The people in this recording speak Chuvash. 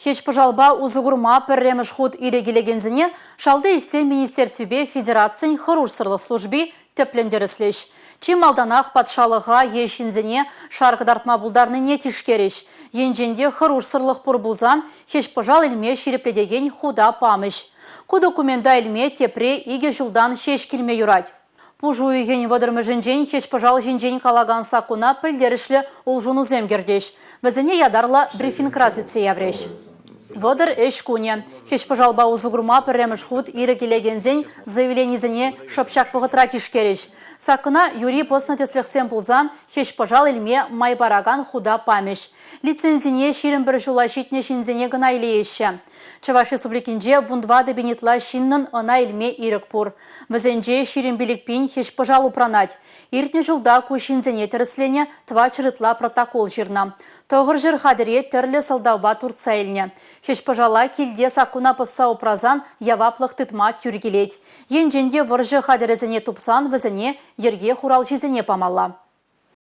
Хӗҫ-пӑшалпа усӑ курма пӗрремӗш хут ирӗк илекенсене Шалти ӗҫсен министерствипе Федерацин хӑрушсӑрлӑх служби тӗплӗн тӗрӗслӗҫ. Чи малтанах патшалӑха е ҫынсене шар кӑтартма пултарнине тишкерӗҫ. Енчен те хӑрушсӑрлӑх пур пулсан хӗҫ-пӑшал илме ҫирӗплетекен хута памӗҫ. Ку документа илме тепре икӗ ҫултан ҫеҫ килме юрать. Пуш уйӑхӗн вӑтӑрмӗшӗнчен хӗҫ-пӑшал ҫинчен калакан саккуна пӗлтерӗшлӗ улшӑнусем кӗртӗҫ. Вӗсене ятарлӑ брифингра сӳтсе яврӗҫ. 30 ӗҫ кунӗ. Хӗҫ-пӑшалпа усӑ курма пӗрремӗш хут ирӗк илекенсен заявленисене шӑп ҫак вӑхӑтра тишкерӗҫ. Саккуна юри пӑснӑ тӗслӗхсем пулсан хӗҫ-пӑшал илме май паракан хута памӗҫ. Лицензине 21 ҫула ҫитнӗ ҫынсене кӑна илееҫҫӗ. Чӑваш Республикинче 14 000 ытла ҫыннӑн ӑна илме ирӗк пур. Вӗсенче 25 пин хӗҫ-пӑшал упранать. Иртнӗ ҫулта ку ҫынсене тӗрӗсленӗ, тӑватҫӗр ытла протокол ҫырнӑ. 900 хатӗре тӗрлӗ сӑлтавпа туртса илнӗ. Хӗҫ-пӑшала килте саккуна пӑсса упрасан яваплӑх тытма тӳр килет. Енчен те вӑрҫӑ хатӗрӗсене тупсан вӗсене йӗрке хуралҫисене памалла.